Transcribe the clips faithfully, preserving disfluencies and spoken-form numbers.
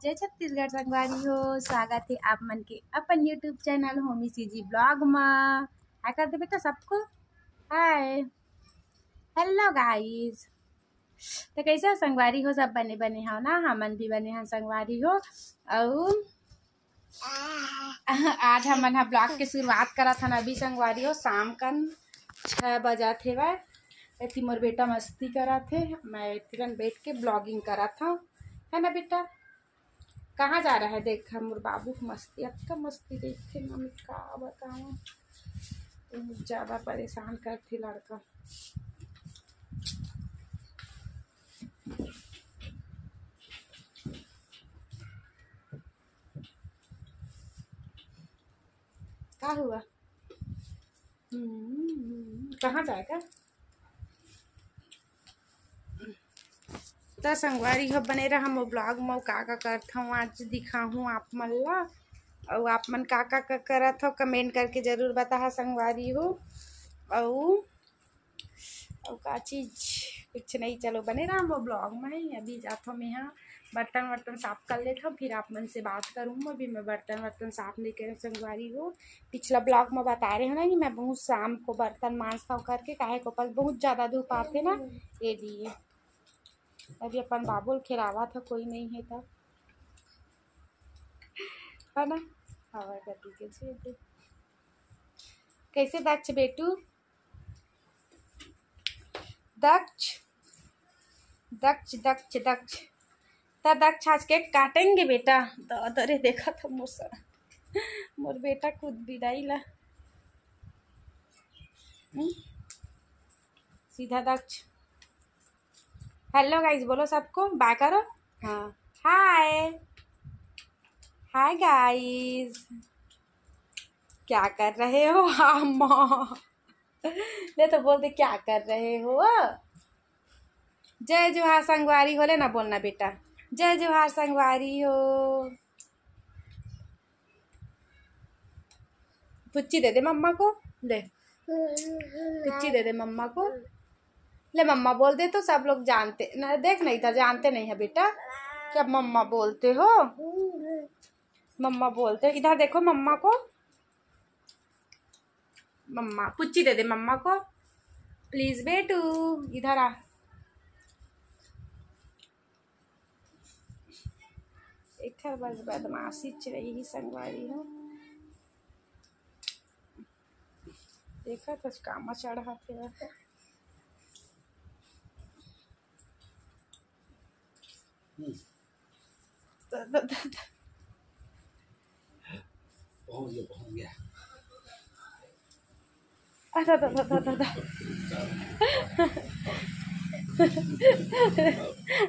जय छत्तीसगढ़ संगवारी हो, स्वागत हे आप मन के अपन YouTube channel Homi CG blog मा। हाय कर दे बेटा सबको, हाय, हेलो गाइस। तो कैसे हो संगवारी हो? सब बने बने हो ना? हमन भी बने हन संगवारी हो। अउ आज हमन ह ब्लॉग के शुरुआत करत हन अभी संगवारी हो, शाम कन छः बजत हेवय। एती मोर बेटा मस्ती करत हे, मैं एती कन बैठ के ब्लॉगिंग करत हव, है ना बेटा? कहाँ जा रहा है? देख, मोर बाबू के मस्ती, अतका मस्ती देखथे ना, मैं का बतावं, बहुत ज्यादा परेशान करथे लड़का। का हुआ? हम्म, कहाँ जाएगा? त संगवारी हो, बने रहा मोर ब्लॉग म, का का करत हव आज दिखाहूँ आप मन ला। अउ आप मन का का का करत हव, कमेंट करके जरूर बताहा संगवारी हो। अउ अउ का चीज, कुछ नहीं, चलो बने रहा मोर ब्लॉग में। अभी जात हव मैं यहाँ बर्तन वर्तन साफ कर लेत हव, फिर आप मन से बात करूँ। अभी मैं बर्तन वर्तन साफ नहीं करे संगवारी हो, पिछला ब्लॉग में बता रहे हो ना कि मैं बहुत शाम को बर्तन मांजता हूँ करके, काहे को पल बहुत ज्यादा धूप आथे ना, ये लिए। अभी अपन बाबुल खेलावत ह, कोई नहीं है तब, है ना? हवा गति के जी। कैसे दक्ष बेटू? दक्ष, दक्ष, दक्ष, दक्ष। त दक्ष आज केक काटेंगे बेटा। द-, दरे देखा था मोर सर, मोर बेटा खुद बिदाई ला। हम्म? सीधा दक्ष। हेलो गाइस, बोलो सबको, बाय करो। हाँ, हाय, हाय गाइस, क्या कर रहे हो आप? ले तो बोल दे, क्या कर रहे हो? जय जोहार संगवारी हो, ले ना बोलना बेटा, जय जोहार संगवारी हो। पुच्ची दे दे मम्मा को, ले पुच्ची दे दे मम्मा को। ले मम्मा बोल दे तो सब लोग जानते ना, देख ना इधर, जानते नहीं है बेटा कि आप मम्मा बोलते हो। मम्मा बोलते हो, इधर देखो मम्मा को। मम्मा, पुच्ची दे दे मम्मा को, प्लीज बेटू, इधर आ। एकर बस बदमाशी रही संगवारी हो। देखा तो कामा चढ़ा के रखा। हम्म। द-, द-, द-, द-, पहुंच गया, पहुंच गया। अरे, the-, the-, the-, the-, the-,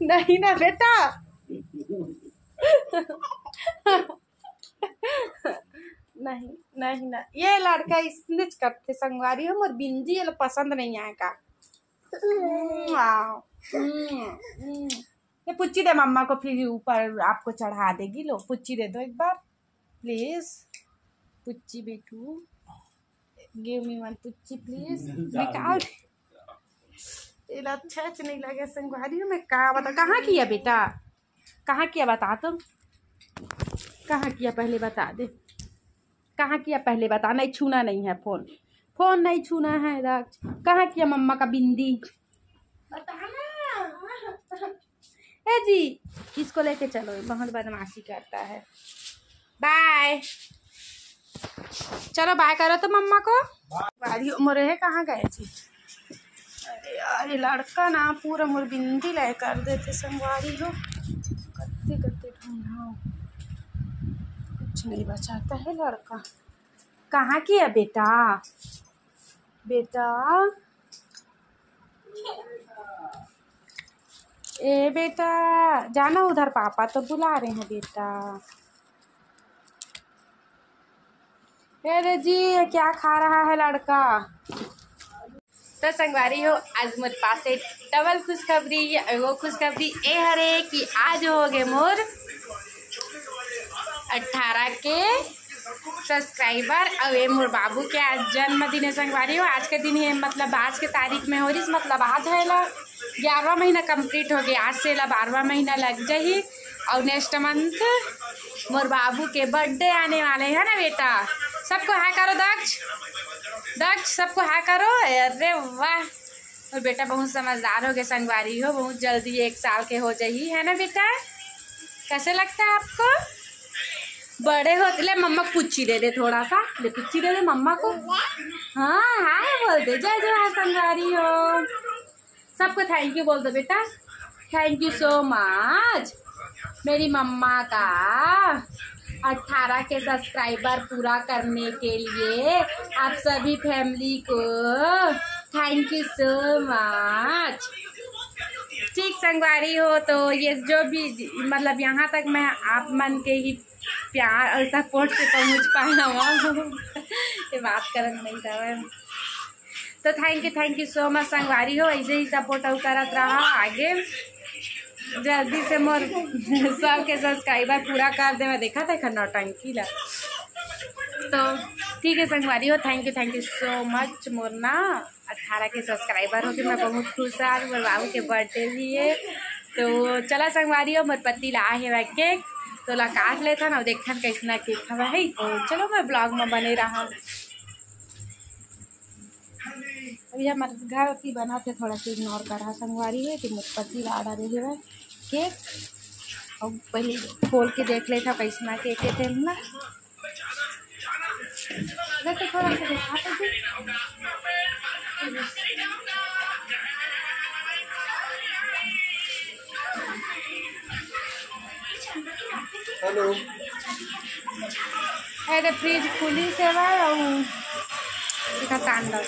नहीं ना बेटा। नहीं, नहीं ना, ये लड़का इसने करते संगवारी हो, मोर बिंदी ये लो पसंद नहीं आएगा। हम्म, हम्म, हम्म। ये पुच्ची दे मम्मा को, फिर ऊपर आपको चढ़ा देगी। लो, पुच्ची दे दो एक बार, प्लीज। पुच्ची बेटू, give me one पुच्ची, प्लीज। निकाल। ये ला अच्छा अच्छा नहीं लगे संगवारी हो, मैं का बता, कहाँ किया बेटा, कहाँ किया बता तुम, कहाँ किया पहले बता दे, कहाँ किया पहले बता। नहीं छूना नहीं है फोन, फोन नहीं छूना है दक्ष। कहाँ किया मम्मा का बिंदी? बताना। ए जी, इसको लेके चलो, बहुत बदमाशी करता है। बाय, चलो बाय करो तो मम्मा को। बारी मोरे है, कहाँ गए जी? अरे यार, ये लड़का ना पूरा मोर बिंदी ले कर देते संगवारी हो। कत्ते कत्ते ढूंढा, कुछ नहीं बचाता है लड़का। कहाँ किया बेटा? बेटा, ए बेटा, जाना उधर, पापा तो बुला रहे हैं बेटा। अरे जी, ये क्या खा रहा है लड़का? तो संगवारी हो, आज मोर पास एक डबल खुशखबरी। वो खुशखबरी ए हरे कि आज हो गए मोर अठारह के सब्सक्राइबर। अउ ये मोर बाबू के आज जन्मदिन है संगवारी हो। आज के दिन हे, मतलब आज के तारीख में हो रही, मतलब आज है ला ग्यारहवाँ महीना कंप्लीट हो गया। आज से ला बारहवाँ महीना लग जाही। और नेक्स्ट मंथ मोर बाबू के बर्थडे आने वाले है ना बेटा। सबको हाय करो दक्ष, दक्ष सबको हाय करो। अरे वाह, और बेटा बहुत समझदार हो गए संगवारी हो, बहुत जल्दी एक साल के हो जाही, है ना बेटा? कैसे लगता है आपको? बड़े होते, ले मम्मा को पुच्ची दे दे थोड़ा सा, ले पुच्ची दे दे मम्मा को। हाँ, हाय बोल दे, जय जोहार संगवारी हो। सबको थैंक यू बोल दो बेटा, thank you so much। मेरी मम्मा का अठारह के सब्सक्राइबर पूरा करने के लिए आप सभी फैमिली को thank you so much। ठीक संगवारी हो, तो ये जो भी, मतलब, यहाँ तक मैं आप मन के ही प्यार और सपोर्ट से पहुँच पाया हूँ। ये बात करन नहीं था मैं। तो thank you, thank you so much संगवारी हो, ऐसे ही सपोर्ट अउ करत रहा आगे। जल्दी से मोर सबके सब्सक्राइबर पूरा कर दे। मैं देखा था नौटंकी ला। तो ठीक है संगवारी हो, thank you, thank you so much। मोर ना अठारह के सब्सक्राइबर हो गए, मैं बहुत खुश है। आज मोर बाबू के बर्थडे भी है। तो चला संगवारी हो, मोर पति ला आहे केक, तो ला काट लेथन अउ देखथन कैसना केक हवा है। तो चलो मैं ब्लॉग में बने रहा। अभी हमारे घर की बना थे, थोड़ा सा इग्नोर करा संगवारी है कि मोर पति ला ऑर्डर दे है केक। अब पहले खोल के देख लेता कैसना केक है तेल ना। अगर तो थोड़ा सा दिखा तो दे। हेलो। अरे फ्रिज खुली से बा अउ एका तांडव।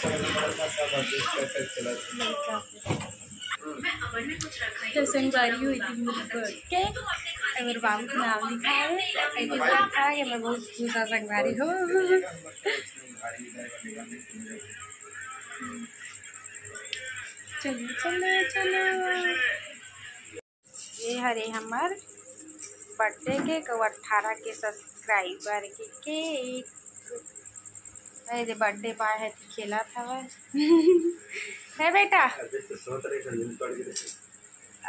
तो संगवारी हो, इतनी मोर बर्थडे अउ मोर बाबू के नाम लिखा है। अउ मोर बाबू खा के मैं बहुत खुश हूँ संगवारी हो। चलो, चलो, चलो। ये हरे हमर बर्थडे केक अउ अठारह के सब्सक्राइबर के केक। अरे बर्थडे बॉय है तो खेलत हवय। है बेटा?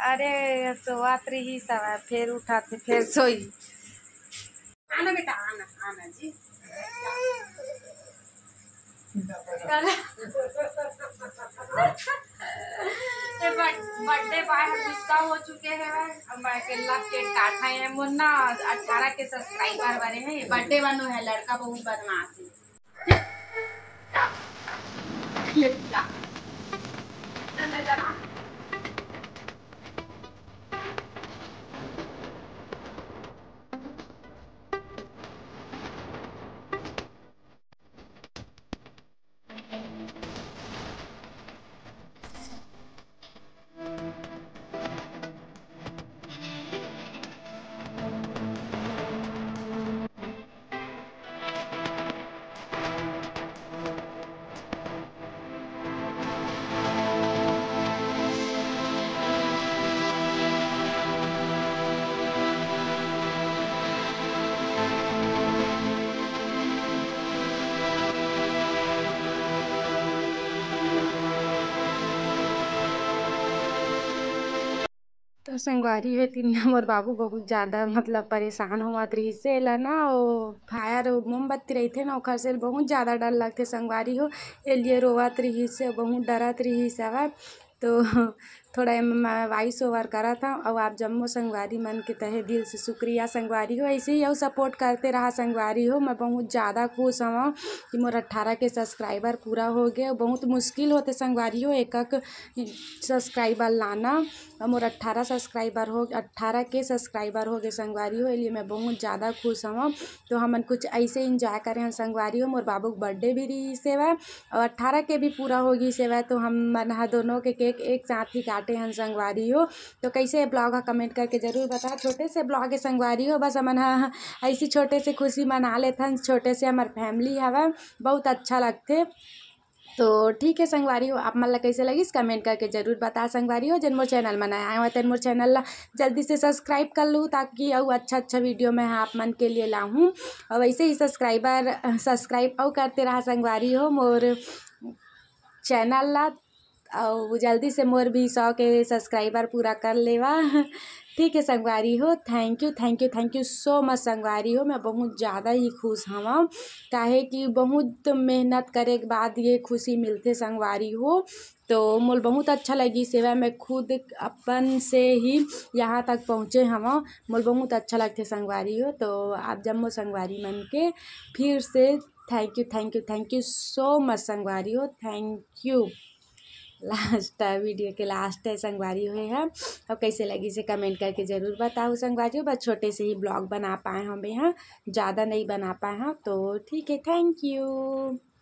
अरे सोवत रहिस हवय, फेर उठाथे, फेर सोई। आना बेटा, आना, आना जी। ये बर्थ-, बर्थडे बॉय ह गुस्सा हो चुके हैं। अब मैं अकेला केक काटा है। मोर ना अठारह के सब्सक्राइबर बने हैं। ये बर्थडे बनो है, लड़का बहुत बदमाश है। तो संगवारी हो, ए दिन मोर बाबू बहुत ज़्यादा, मतलब, परेशान होवत रिहिस हे एला ना, ओ फायर मोमबत्ती रहिथे ना, ओखर से बहुत ज़्यादा डर लगथे संगवारी हो, ए लिए रोवत रिहिस हे, बहुत डरत रिहिस हवय। तो थोड़ा एम मैं वॉइस ओवर करत हव, अउ आप जम्मो संगवारी मन के तहे दिल से शुक्रिया संगवारी हो, ऐसे ही अउ सपोर्ट करते रहा संगवारी हो। मैं बहुत ज़्यादा खुश हवं कि मोर अट्ठारह के सब्सक्राइबर पूरा हो गए। बहुत मुश्किल होथे संगवारी हो, एक एक सब्सक्राइबर लाना। अउ मोर अट्ठारह सब्सक्राइबर हो, अट्ठारह के सब्सक्राइबर हो गए संगवारी हो, ए लिए मैं बहुत ज़्यादा खुश हवं। तो हमन कुछ ऐसे एंजॉय करे हन संगवारी हो। मोर बाबू के बर्थडे भी रहिस हवय अउ अट्ठारह के भी पूरा हो गिस हवय, तो हम मन ह दोनों के केक एक साथ ही काटे हन संगवारी हो। तो कैसे ब्लॉग ह, कमेंट करके जरूर बता। छोटे से ब्लॉग हे संगवारी हो, बस हमन ह ऐसी छोटे से खुशी मना लेथन, छोटे से हमर फैमिली हवय, बहुत अच्छा लगथे। तो ठीक है संगवारी हो, आप मन ला कैसे लगिस कमेंट करके जरूर बता संगवारी हो। जेन मोर चैनल म नया आए हो तेन मोर चैनल ला जल्दी से सब्सक्राइब कर लू, ताकि अउ अच्छा अच्छा वीडियो मैं आप मन के लिए लाहूँ। और वैसे ही सब्सक्राइबर सब्सक्राइब अउ करते रहा संगवारी हो मोर चैनल ला। अउ जल्दी से मोर भी सौ के subscriber पूरा कर लेवा। ठीक है संगवारी हो, thank you, thank you, thank you so much संगवारी हो। मैं बहुत ज़्यादा ही खुश हवं, काहे कि बहुत मेहनत करे के बाद ये खुशी मिलथे संगवारी हो। तो मोल बहुत अच्छा लगी सेवा, मैं खुद अपन से ही यहाँ तक पहुँचे हवं। मोल बहुत अच्छा लगथे संगवारी हो। तो आप जम्मो संगवारी मन के फिर से thank you, thank you, thank you so much संगवारी हो, thank you। Last video के last है संगवारी हो ये ह। अब कैसे लगी से comment करके ज़रूर बताओ संगवारी हो। बस छोटे से ही blog बना पाए हन मैं ह, ज़्यादा नहीं बना पाए हन। तो ठीक है, thank you।